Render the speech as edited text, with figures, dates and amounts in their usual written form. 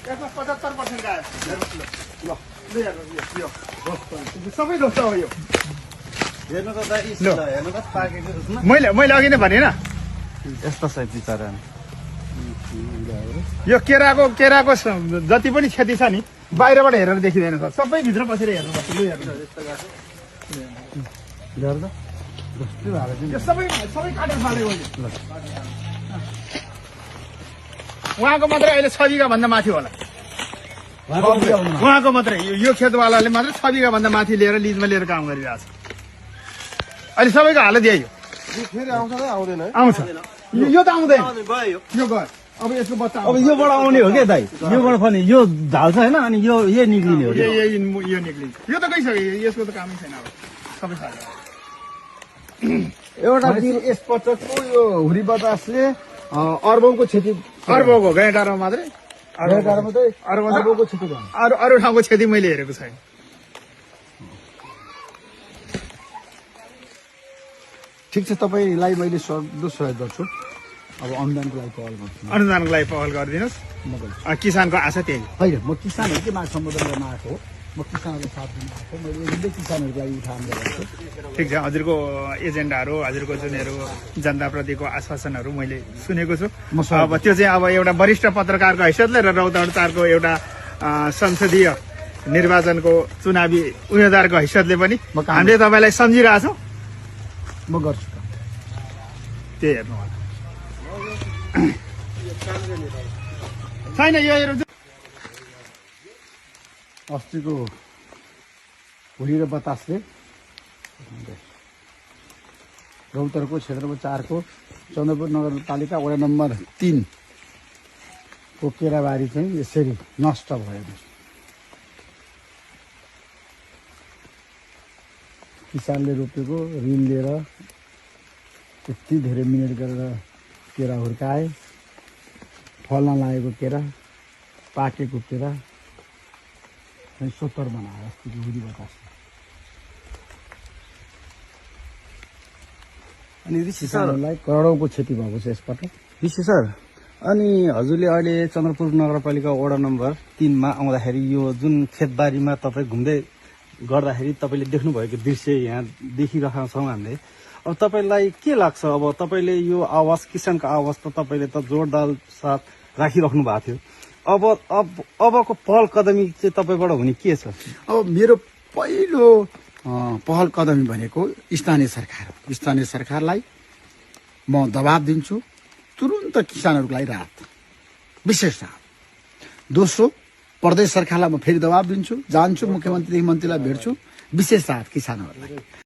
यसमा 75% आयो हेर्नुहोस् ल ल यो सबै दोष हो यो हेर्नु त दाइ हेर्नु त पाकेको उसमा मैले अघि नै भने न यस्तो छ बिचरा यो केराको जति पनि क्षति छ नि बाहिरबाट हेरेर देखिँदैन सर सबै भित्र बसेर हेर्नुपर्छ लु हेर्नु यो सबै काटेर फालेको उहाँको मात्रै अहिले 6 बिघा भन्दा माथि होला उहाँको मात्रै यो खेतवालाले मात्रै 6 बिघा भन्दा माथि लिएर लिजमा लिएर काम गरिरहेछ अहिले सबैको हालत यही हो फेरि आउँछ त आउँदैन आउँछ यो त आउँदैन भयो यो गयो अब यसको बच्चा अब योबाट आउने हो क्या दाइ योबाट पनि यो झाल्छ होइन अनि यो निक्लिने हो यो निक्लिन्छ यो त गइसक्यो यसको त कामै छैन अब सबै साथी एउटा दिन यसपटकको यो हुरी बतासले अर्बौंको क्षति अर्बौंको गैँडारमा मात्रै अर्बौंको क्षति भयो अरू ठाउँको क्षति मैले हेरेको छैन ठिक छ तपाईँलाई मैले सक्दो सहयोग गर्छु अब अनुदानको लागि पहल गर्छु अनुदानको लागि पहल गरिदिनुहोस् म गर्छु किसानको आशा त्यही होइन म किसानहरूकै माग सम्बोधन गर्न आएको हो म किसानहरूलाई साथ दिन आएको मैले एकदमै किसानहरूको लागि उठान गरेको छु ठिक छ हजुरको एजेन्डाहरू हजुरको जुनहरू जनताप्रतिको आश्वासनहरू मैले सुनेको छु अब त्यो चाहिँ अब एउटा वरिष्ठ पत्रकारको हैसियतले र रौतहट 4 को एउटा संसदीय निर्वाचनको चुनावी उम्मेदवारको हैसियतले पनि हामीले तपाईँलाई सम्झिरहेछौँ म गर्छु त्यही हेर्नु होला छैन यो अस्तिको हुरी र बतासले रौतहटको क्षेत्रमा 4 को चन्द्रपुर नगरपालिका वडा नम्बर 3 को केराबारी चाहिँ यसरी नष्ट भयो किसानले रोपेको ऋण लिएर यति धेरै मिहिनेत गरेर केरा हुर्काए फल्न लागेको केरा पाकेको केरा सोत्तर बनायो अस्तिको हुरी बतास अनि ऋषि सर किसानहरूलाई करोडौँको क्षति भएको छ यसपटक ऋषि सर अनि हजुरले अहिले चन्द्रपुर नगरपालिका वडा नम्बर 3 मा आउँदाखेरि यो जुन खेतबारीमा तपाईँ घुम्दै गर्दाखेरि तपाईँले देख्नुभएको दृश्य यहाँ देखिरहेका छौँ हामीले अब तपाईँलाई के लाग्छ अब तपाईँले यो आवाज किसानको आवाज त तपाईँले त जोरदार साथ राखिराख्नु भएको थियो अबको पहल कदमी चाहिँ तपाईँबाट हुने के छ अब मेरो पहिलो पहल कदमी भनेको स्थानीय सरकार हो स्थानीय सरकारलाई म दबाब दिन्छु तुरुन्त किसानहरूको लागि राहत विशेष राहत दोस्रो प्रदेश सरकारलाई म फेरि दबाब दिन्छु जान्छु मुख्यमन्त्री मन्त्रीलाई भेट्छु विशेष राहत किसानहरूलाई